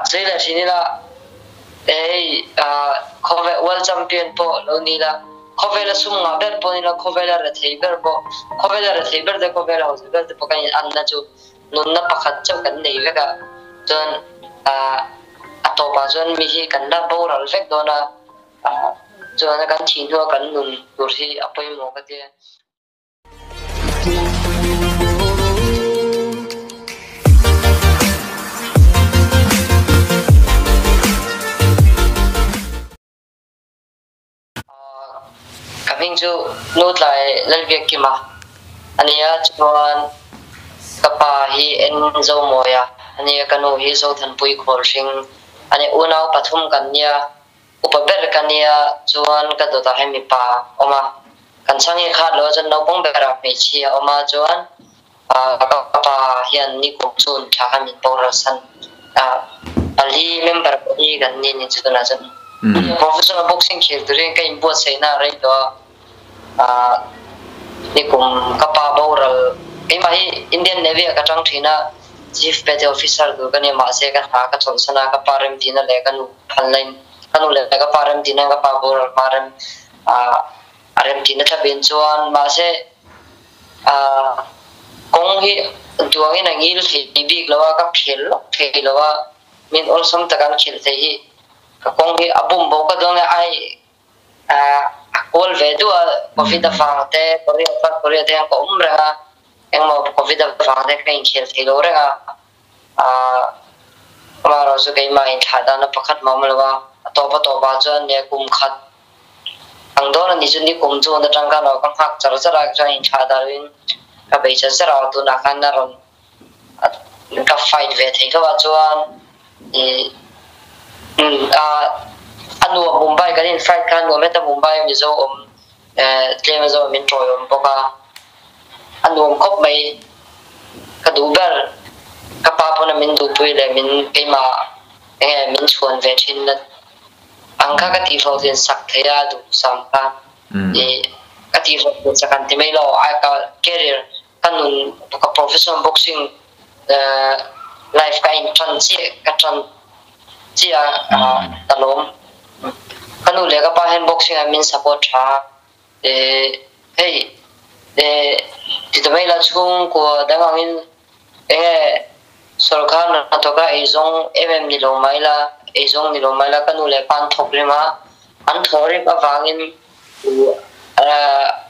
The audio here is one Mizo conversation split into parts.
Sawi leh thin ila hei khawvel world champion pawh lo ni ila, khawvela sum ngah ber pawh ni ila, khawvela rethei ber pawh, khawvela rethei ber te khawvela hausa ber te pawh kan in anna chu nunna pakhat chauh kan nei vek a, chuan a tawpah chuan mi hi kan la boral vek dawn a, chuan kan thih hnua kan nun tur hi a pawimawh ka tia. Ka hming chu Nutlai Lalbiakkima a ni a, chuan ka pa hi En Zomawia a ni a, ka nu hi Zothanpui Khawlhring a ni. Unau pathum kan nia, Upa ber ka nia chuan ka dawtah hian mipa a awm a, kan chhang hi khat lo a chuan naupang berah hmeichhia a awm a chuan ka pa hian nikum chun thla khan min boral san a, pali member pali kan ni ni chu tunah chuan professional boxing khel turin ka inbuatsaihna a rei tawh a, nikum ka pa boral keimah hi Indian Navy ah ka tang thin a, Chief Petty Officer tur ka nia mahse ka hna ka chawlhsan a, ka pa remtihna leh ka nu Phalnain ka nu leh ka pa remtihna ka pa boral hma rem a remtihna thlap in chuan mahse kawng hi duangin a ngil thei bik lo a, ka khel lawk thei lo a, min awlsam taka an khelh thei hi ka kawng hi a bum bo ka dawn e ai a kual ve duh a, covid avang te Korea South Korea te hian ka awm reng a, engmaw covid avang te ka inkhel thei lo reng a. Amaherawh chu keimah inthlah dana pakhat mah awm lo a, a tawp a tawpah chuan nia kum khat ang dawn a nih chu ni kum chu atang khan aw ka nghak char char a chuan inthlah dahin ka bei char char a tunah khan a rawn ka fight ve thei hlauh a chuan ih a nuam Mumbai kan in fight khan nuam heta Mumbai a Mizo awm tlem a zawh min tawiawm bawk a, a nuam khawp mai. Ka duh ber, ka pa pawn a min duhpui leh min keimah enge min chhuan ve thin na ang kha ka tihhlawhtlin sak thei a duhsam kha ih ka tihhlawhtlin sak an ti mai lo, ai ka career ka nun ka professional boxing life ka intan chiah ka tan chiah a ka lawm. Ka nu leh ka pa hian boxing ah min support tha a, hei ti ta mai la chhungkua dang angin enge sawrkar hnathawk a eizawng em em ni lo mai la, eizawng ni lo mai la ka nu leh pa an thawk rim a, an thawh rim avangin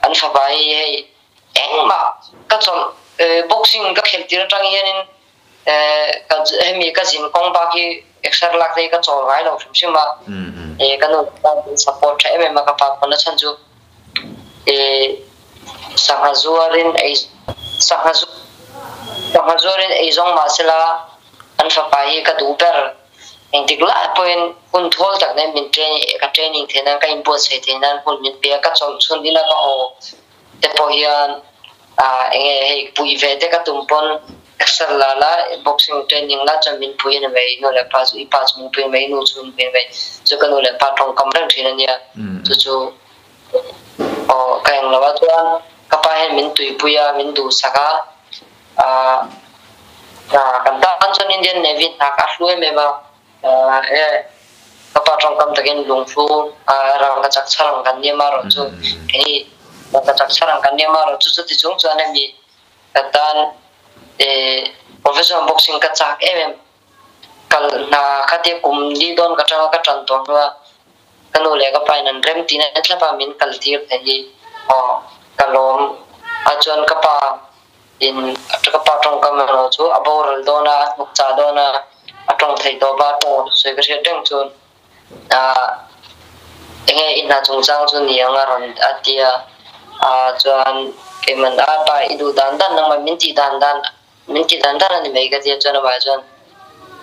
an fapa hi hei engmah ka chawlh boxing ka khelh tir atang hianin Hemi ka zin kawng bak hi exer lak te hi ka chawl ngai lo hrim hrim a, ka nu leh pa min support tha em em a, ka pa pawn a chhan chu sangha zuarin ei sangha sangha zuarin ei zawng mah sela an fapa hi ka duh ber, engtik lai pawhin hun thawl tak nen min train ka training theih nan ka inbuatsaih theih nan hun min pe a, ka chawlh chhun ila ka haw te pawh hian enge hei puih ve te ka tum pawn exer la la boxing training la chuan min pui a ni mai nu leh pa chu i pa chu min pui mai nu chu min pui mai chu ka nu leh pa tawngkam reng thin a nia chu chu aw ka eng lo a chuan ka pa hian min tuipui a min duhsak a kan tan chuan Indian Navy hna kha a hlu em em a. E, ka pa tawngkam takin lungfu rangkachak chharang kan nia marawh chu hei rangkachak chharang kan nia marawh chu chuti chung chuan hemi ka tan e professional boxing ka chak em em kal hna khatia kum li dawn ka tanga ka tan tawh hnua ka nu leh ka pa in an rem tina thlap a min kal tir thei hi aw ka lawm a chuan ka pa In ka pa tawngkam erawh chu a boral dawn a, a hnuk chah dawn a, a tawng theih tawp a, tawng sawi ka hriat reng chuan enge i hna chungchang chu ni ang a rawn a ti a, chuan keiman a pa i duh dan dan nangmah min tih dan dan min tih dan dan a ni mai ka ti a, chuan amah chuan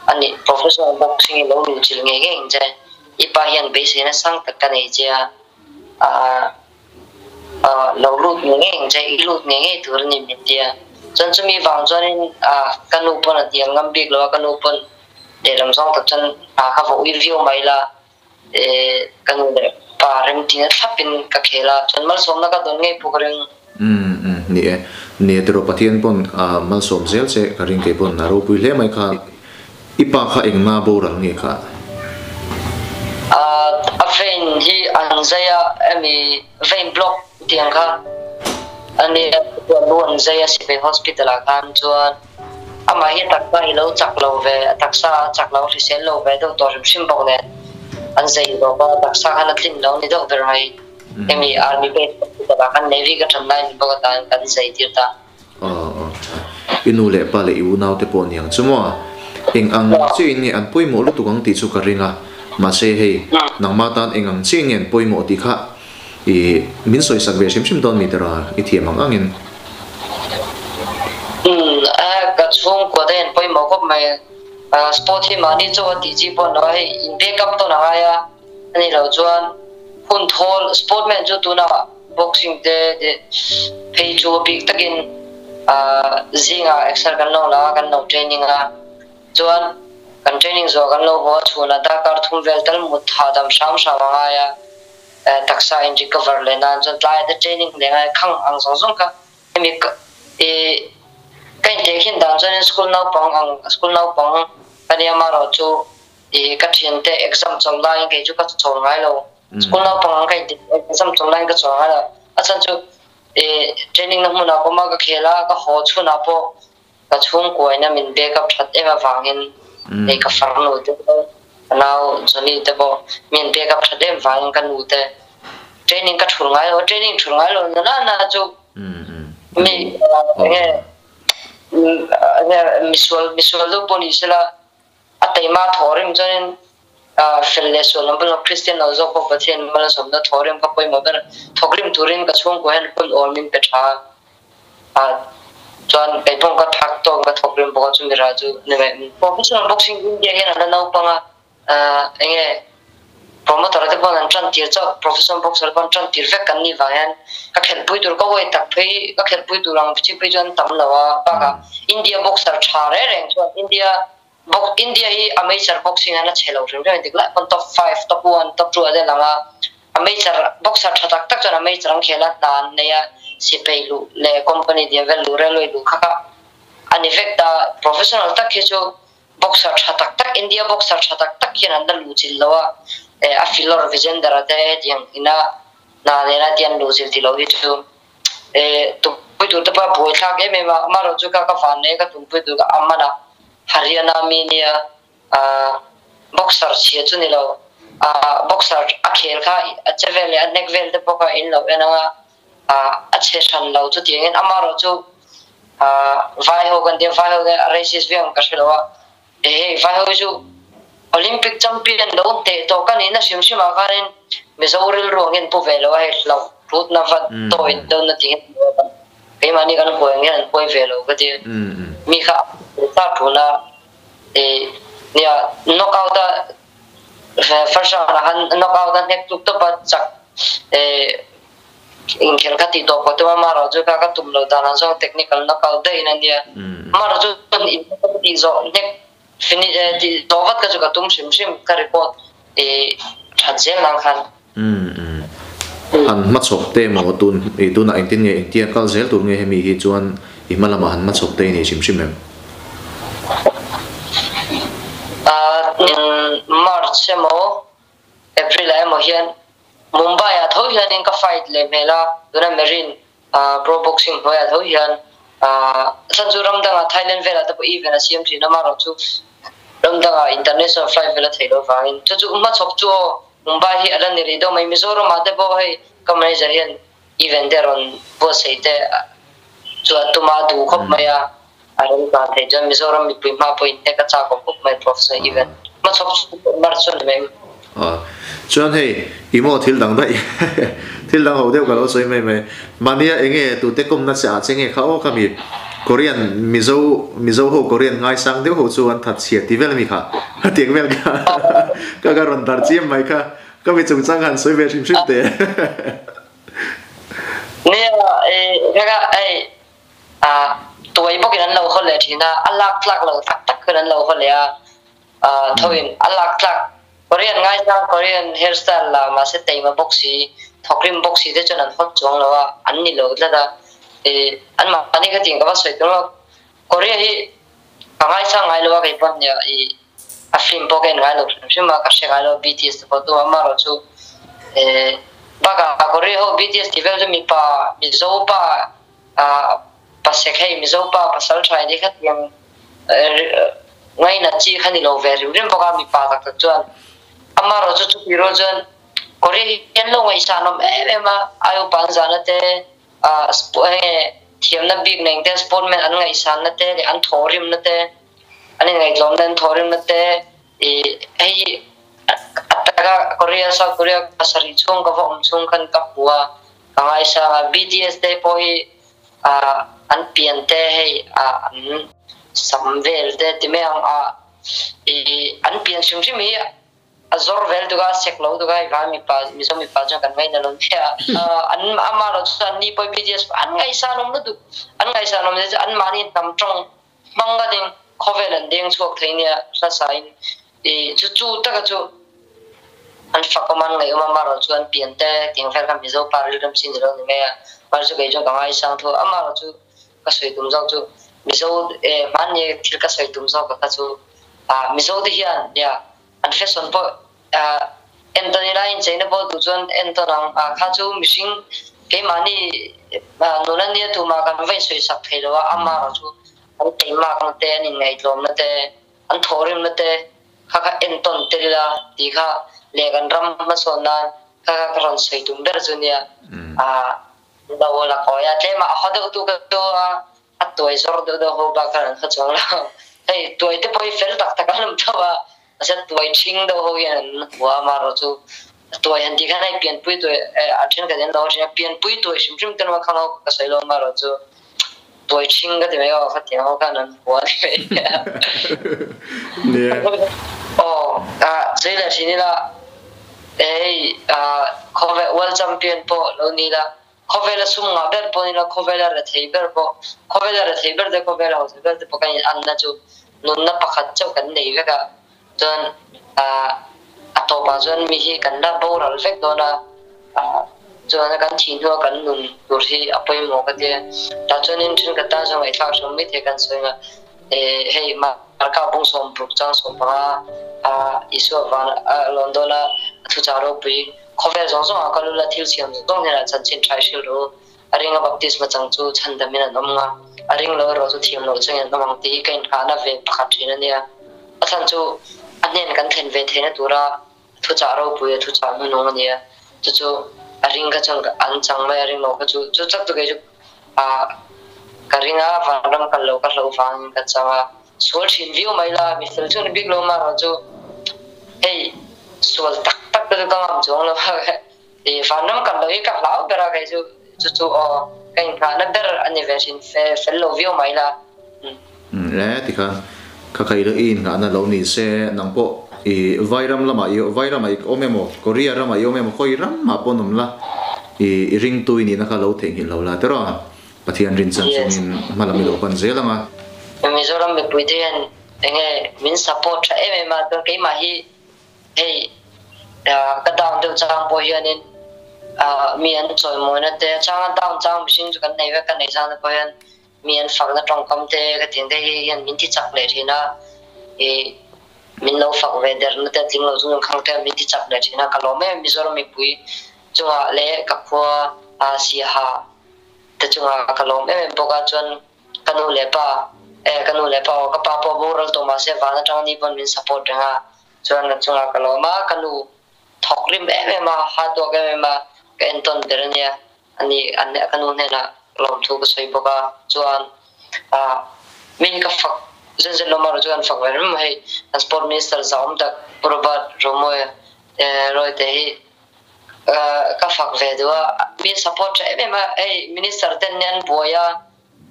ani professional boxing i lo luhchilh ngei ngei ang che, i pa hian beiseina sang tak ka nei che a, Lo lut ngei ngei ang che, i lut ngei ngei tur a ni min ti a. Chuan chumi vang chuanin ka nu pawn a hnial ngam bik lo a, ka nu pawn lehlam zawng tak chuan hna kha va ui viau mai la, ka nu leh pa remtina thlapin ka khel a, chuan malsawmna ka dawn ngei pawh ka ring. Umm ni e, ni e tiraw Pathian pawn malsawm zel che ka ring kei pawn a ropui hle mai kha. I pa kha eng na boral nge kha? A vein hi an zai a emi vein block tiang kha ania chuan lu an zai a sipai hospital ah khan chuan amah hi a taksa hi lo chak lo ve a taksa a chak lo hrisel lo ve deuh tawh hrim hrim bawk nen an zai zawk a taksa khan a tlin lo ni deuh ber mai emi army base hospital ah khan navy ka than lai ni bawk atan kan zai tir ta. Aw aw I nu leh pa leh i unau te pawh niang chu maw? Eng ang chiahin nge an pawimawh lutuk ang tih chu ka ring a, mahse hei nangmah tan eng ang chiahin nge an pawimawh tih kha i min sawisak ve hrim hrim dawn mi tera i thiam ang angin. Umm ka chhungkua te an pawimawh khawp mai, sport hi mahni chaw a tih chi pawh an lo a, hei in back up tawn a ngai a, a nih loh chuan hun thawl sportman chu tunah boxing te phei chu a bik takin zingah exer kan lo la a kan lo training a chuan kan training zawh kan lo haw a chhunah darkar thum vel tal mut hahdam hram hram a ngai a taksa in recover leh nan chuan tlaiah te training leh ngai khang ang zawng zawng kha hemi i ka intehkhin dan chuanin school naupang ang school naupang ka nia amaherawhchu I ka thiante exam chawlh laiin kei chu ka chawl ngai lo. School naupang ang ka inti exam chawlh laiin ka chawl ngai lo. A chhan chu i training na hmunah pawh mah ka khel a, ka haw chhunah pawh ka chhungkuaina min back up that em avangin hei ka farnu te pawh ka nau Johnny te pawh min back up that em vangin ka nu te training ka thul ngai lo. Training thul ngai lo na na chu mi enge misual misual deuh pawh ni sela A teima thawhrim chuanin fel leh sual lam pawh Kristian lo zawk pawh Pathian malsawmna thawhrim kha pawimawh ber thawkrim turin ka chhungkua hian hun awl min pe tha a, chuan kei pawh ka thak tawk ka thawkrim bawk a chumi rah chu ni mai. Professional boxing India hian an la naupang a, enge Promoter te pawn an tan tir chauh, professional boxer pawn tan tir vek kan nih vang hian ka khelhpui tur ka uai tak phei, ka khelhpui tur ang chi phei chu an tam lo a, bakah India boxer tha reng reng chuan India box India hi amateur boxing hian a chhe lo hrim hrim a dik lai pawn top five, top one, top two ah te a lang a, amateur boxer tha tak tak chuan amateur an khel a, hna an nei a, sipai luh leh company diam vel luh railway luh kha kha a ni vek ta, professional tak hi chu Boxer tha tak tak India boxer tha tak tak hian an la luhchilh lo a, a filawr Vijender-a te hetiang ina hna nena te an luhchilh tih loh hi chu tumpui tur te pawh a buaithlak em em a, amaherawh chu ka ka vannei ka tumpui tur ka a man a, Haryana mi nia boxer chhia chu ni lo, boxer a khel kha a che vel leh a hnek vel te pawh kha in lo en ang a, a che hran lo chutiangin amaherawh chu Vai ho kan tia vai ho hi a racist viau ang ka hre lo a, hei vai ho hi chu Olympic champion lo hneh tawh ka nihna hrim hrim ah khanin Mizo rilru ang hian pu ve lo a, hei hlauh hrutna va tawi dawn na tih hian keimahni kan huai ang hian an huai ve lo ka ti. Mi kha a tun a, nia knock out a first round ah khan knock out a hnek tluk tawp a chak Inkhel kha tih tawh pawh tum a, amaherawh chu kha ka tum lo dan ang zawng technical knockout daih in a nia. Amaherawh chu inkhel ka tih zawh hnek finish tih zawh vat kha chu ka tum hrim hrim ka report i that zel nang khan. Han hmachhawp te emaw tun i tunah engtin nge engtia kal zel tur nge hemi hi chuan i hma lamah han hmachhawp te i nei hrim hrim em? March emaw April ah emaw hian Mumbai ah tho hianin ka fight leh hmel a, tuna Marine Pro Boxing hnuaiah tho hian chhan chu ram dangah Thailand velah te pawh event a siam thin a, amaherawh chu ram dangah international flight vel a theih loh vangin chu chu hmachhawp chu aw Mumbai hi a la ni rih deuh mai, Mizoram ah te pawh hei ka manager hian event te a rawn buatsaih te chu a tum a, a duh khawp mai a, a rawn tlan theih chuan Mizoram mipui hma pawhin hnek a chak awm khawp mai Professor event hmachhawp chu mar chu a ni mai. Chuan hei i maw thil dang daih thil dang ho deuh ka lo sawi mai mai mahnia enge tute kawmna che ah che nge kha aw ka mi Korean Mizo Mizo ho Korean ngaisang deuh ho chu an that chhia ti vel ami kha hetiang vel kha ka ka rawn dar chiam mai kha ka mi chungchang han sawi ve hrim hrim teh. Nia e heka ei a tuai bawkin an lo haw leh thin a, a lak tlak lo tak tak khan an lo haw leh a, thoin a lak tlak Korean ngaihna Korean hairstyle la mahse teima bawk si thawkrim bawk si te chuan an hawt chuang lo a, an ni lo tlat a, e an mahni kha tiang ka va sawi tum a, Korea hi ka ngaisang ngai lo a kei pawn nia i. A film pawh ka en ngai lo hrim hrim a, ka hre ngai lo BTS te pawh tu amaherawh chu eh bakah Korea ho BTS tih vel chu mipa Mizo pa ah pasek hei Mizo pa pasal tha in kha tiang ngainat chi kha ni lo ve hrim hrim bawk a mipa tak tak chuan amaherawh chu chutih rual chuan Korea hi an lo ngaihsan awm em em a ai upa an zahna te ah enge thiamna bik nei te sportman an ngaihsanna te leh an thawhrimna te An inngaihtlawmna an thawhrimna te i hei hi a taka Korea, South Korea pasarih chhung ka va awm chhung khan ka hmu a, ka ngaisang a. BTS te pawh hi an pian te hei an sam vel te ti mai ang a, i an pian hrim hrim hi a zawr vel tuk a, a sek lo tuk a, hei vai mipa, Mizo mipa chuan kan ngaihna lo nia. An amah lo chu an ni pawh BTS an ngaihsanawm lutuk, an ngaihsanawm zia chu anmahni hnam tawng Hmang ka ding, khawvel an deng chhuak thei nia hlasain i chu chu taka chu an fakawm an ngaihawm a, amaherawh chu an pian te tiang vel kha Mizo pa rilrem chi ni lo ni mai a, mahse chu kei chuan ka ngaisang thu a, amaherawh chu ka sawi tum zawk chu Mizo e hmanni thil ka sawi tum zawk kha chu ah Mizo te hian nia an fashion pawh ah entawn ila incheina pawh duh chuan entawn ang ah kha chu mihring keimahni nun a nia tumah kan va insawisak thei lo a, amaherawh chu an teimakna te an inngaihtlawmna te an thawhrimna te kha kha entawn tel ila tih kha leh kan ram hmasawn nan kha kha ka rawn sawi tum ber chu nia ah lo la kawi a tlema a haw deuh tu ka chu a a tuai zawr deuh deuh ho bak khan an hre chuang lo hei tuai te pawh hi fel tak tak an awm tho a. Mahse tuai ṭhing deuh ho hian an hmu a, amaherawh chu tuai han tih khan hei pianpui tuai a ṭhenkhat hian an lo ṭhin a, pianpui tuai hrim hrim ten khang ho ka sawi lo amaherawh chu tuai ṭhing ka ti mai aw khatiang ho khan an hmu a ni mai. Nia. Aw sawi leh ṭhin ila hei khawvel world champion pawh lo ni ila khawvela sum ngah ber pawh ni ila khawvela rethei ber pawh khawvela rethei ber te khawvela hausa ber te pawh kan inanna chu nunna pakhat chauh kan nei vek a, chuan ah a tawpah chuan mi hi kan la boral vek dawn a, ah chuan kan thih hnua kan nun tur hi a pawimawh ka ti a, tah chuanin thenkhat tan chuan ngaihthlak hram mai thei kan sawi ang a, eh hei Marka bung sawmruk chang sawmpanga ah Isua van a lawn dawn a, a thuchah ropui khawvel zawng zawngah ka lula thil siam zawng hnenah chanchin tha i hrilh ru. A ringa baptisma chang chu chhandamin an awm nga, a ring lo erawh chu thiam loh chungin an awm ang tih hi ka inngahna ve pakhat thin a nia. A chhan chu a hnen kan thlen ve theihna tura thuchah ropui a thuchah hnuhnung a nia. Chu chu a ring kha chuan an chang mai a ring lo kha chu chu chak chu kei chu ah ka ring a, vanram kal lo ka hloh vangin ka chang a. Sual thin viau mai la, mi fel chuan bik lo marawh chu hei sual tak tak te chu ka ngam chuang lo a. I vanram kal lo hi ka hlau ber a, kei chu chu chu aw ka inngahna ber a ni ve thin fe fel lo viau mai la. Le tikhan ka kai lo i inngahna lo ni se nang pawh i Vairam lamah i Vairamah i awm emaw Korea ramah i awm emaw khawi ramah pawh an awm la i i ringtu i nihna kha lo theihnghilh lo la tiraw Pathian rin chan chungin hma lam i lo pan zel ang a. Mizoram mipuite hian enge min support tha em em a chuan keimah hi Hei ka down deuh chang pawh hianin mi an chawimawina te a changa down chang mihring chu kan nei vek ka nei chang te pawh hian mi an fakna tawngkam te ka tih ang te hi hian min ti chak leh thin a, ih min lo fak ve derna te a tling lo chung khang te min ti chak leh thin a, ka lawm em Mizoram mipui chungah leh ka khua Siaha te chungah ka lawm em em bawk a chuan Ka nu leh pa, eh ka nu leh pa aw, ka pa pawh boral tawh mahse van atang ni pawn min support reng a, chuan ka chungah ka lawm a, ka nu thawk rim em em a, hard work em em a, ka entawn ber a nia, ani ka nu hnenah lawmthu ka sawi bawk a, chuan ah min ka fak zen zen lo marawh chu kan fak ve rem hei kan sport minister zahawm tak Pu Robert Romawia Royte hi ka fak ve duh a, min support tha em em a, hei minister ten nia an buai a,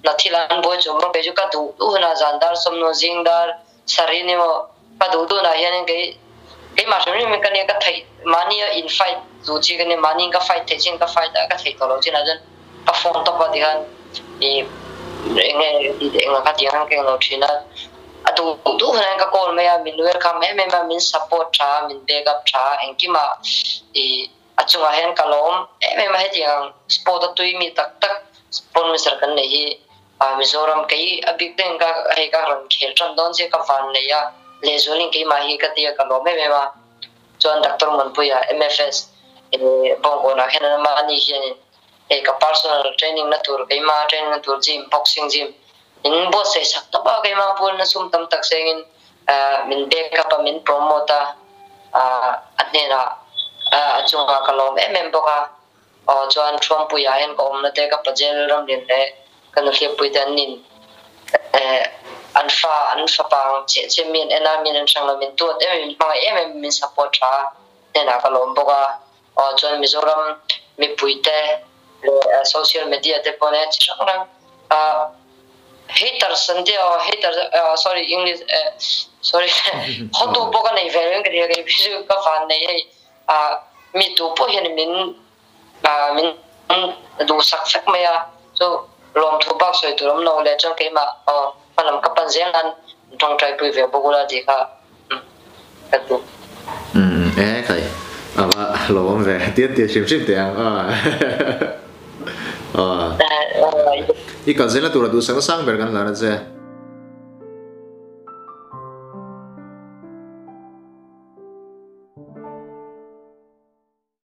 na thil an buai chung rawh kei chu ka duh duh hunah zan dar sawmnu zing dar sarih ni maw ka duh duh hunah hianin kei keimah hrim hrim in ka nia ka theih mahni a in fight duh chi ka nia mahni in ka fight theih chin ka fight a ka theih tawh loh chinah chuan ka phone tawp a tikhan ih eng nge eng ang kha tiang khan ka englo thin a a duh duh hunah hian ka call mai a min welcome em em a min support tha a min back up tha a engkimah ih A chungah hian ka lawm em em a, hetiang ang sport a tui mi tak tak sport minister kan neih hi Mizoram kei a bik deuhin ka hei ka rawn khel tan dawn chiah ka van nei a. Lehzualin keimah hi ka tia ka lawm em em a. Chuan Doctor Muanpuia, MFS, Bawngkawnah hian an awm a, ani hianin ka personal training na tur, keimah training na tur gym, boxing gym min buatsaih sak tawp a, keimah bualna sum tam tak sengin min back up a, min promote a, a hnenah a chungah ka lawm em em bawk a. Aw chuan Thuampuiah hian ka awmna te ka Pajel Ramlian leh ka nuhliappui te an nin an fa an fapa ang chiah chiah mi an en a, mi an hrang lo min tuat em em min hmangaih em em min support tha a hnenah ka lawm bawk a. Aw chuan Mizoram mipui te leh social media te pawh nia chi hrang hrang haters an tia aw haters sorry English sorry hotu pawh ka nei ve reng ka nia kei chu ka van nei hei mi tu pawh hian min min duhsak vek mai a, chu lawmthu bak sawi tur awm lo leh chuan keimah aw hmalam ka pan zel nan tawngtai pui ve bawk ula tih kha ka duh. Umm e khai ava lawm ve tiat tiat hrim hrim teh ang a aw i kal zelna tura duhsakna sang ber kan hlan a che.